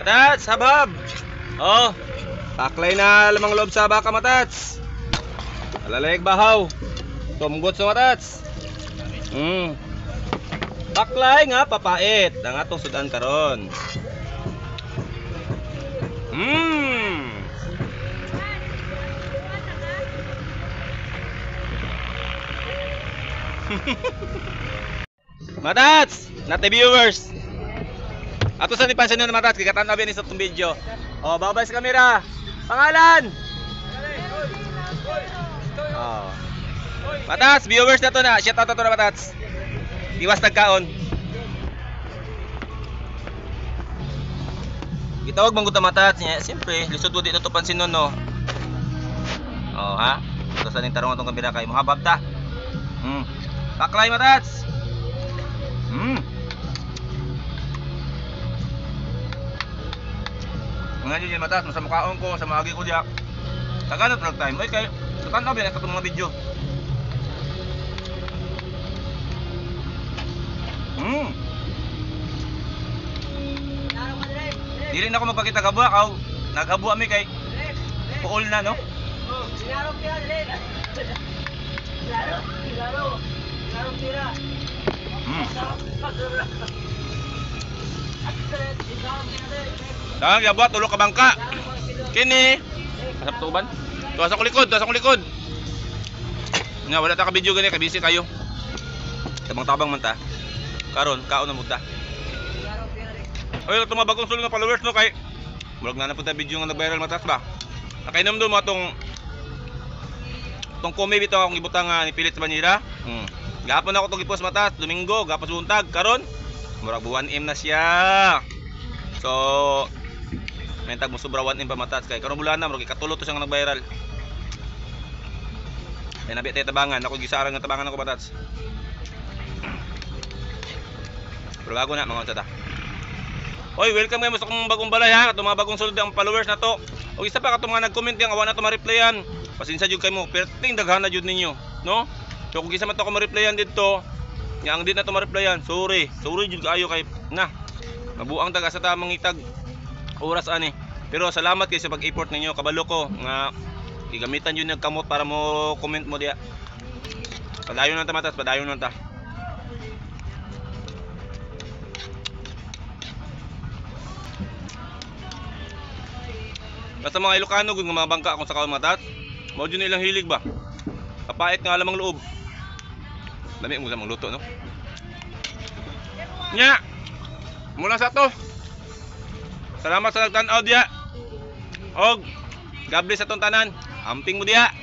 Matats, habhab. Oh. Paklay na lamang loob sa baka, matats. Alalayag bahaw. Tumgot sa matats. Paklay nga papait. Ang atong sudan karon. Matats, nate viewers. Ato sa ni pansin nyo na matats, kay katan-aw ni sa itong video. Oh, babay sa kamera. Pangalan. Oh. Matats, viewers na to na. Shout out na to na matats. Iwas tagkaon. Gitawag bang guta matats niya? Siyempre, lisod mo di na to pansin nun, no. Oh, ha? Ito sa ning tarong atong kamera kay muhabab ta. Paklay matats. Mga yun matas, sa mukhaon ko, sa maagi ko diya. Tagalog lang time. Oy, kay sa tanaw ba sa mga video. Dili na ako magpakita kabua kaw. Naghabua mi kay puol na, no? Dang yabot tulo ka bangka. Kini. Asap tuban. Tuwa sa likod, tuwa sa likod. Nga wala ta ka video gani kay busy kayo. Tabang-tabang man ta. Karon kaon na mud ta. Oy, itong mga bagong sulod nga followers no kay murag na na pud ta video nga nag-viral matas ba. Nakainom do mo atong tong kome bitaw akong ibutang nga ni Pilit sa Banyera. Gahapon ako tong gipost matas, Domingo, gahapon sa buntag karon murag 1M na siya. So may tag mo sobra 1M pa matas kay karon bulan na murag ikatulo to siya nga nag-viral. Ay nabi tayo tabangan, ako gisarang nga tabangan ako matas. Pero bago na mga unsa ta. Oy, welcome kayo sa akong bagong balay ha, katong mga bagong sulod ang followers na to. O isa pa katong mga nag-comment yang awa na to ma-replyan. Pasensya jud kay mo, perting daghan na jud ninyo, no? So kung gisa man to ako ma-replyan didto, nya ang di na to ma-replyan, sorry. Sorry jud kaayo kay na. Mabuang taga sa tamang itag oras ani. Pero salamat kay sa pag-effort ninyo, kabalo ko nga gigamitan jud nag kamot para mo comment mo diya. Padayon lang ta matas, padayon lang ta. Basta mga Ilocano gud nga mga bangka akong sa kaon matat. Mao jud ilang hilig ba. Kapait nga lamang loob. Lami mo sa mga luto no. Nya. Mula sa to. Salamat sa nagtan-aw diya. Og God bless atong tanan. Amping mo diya.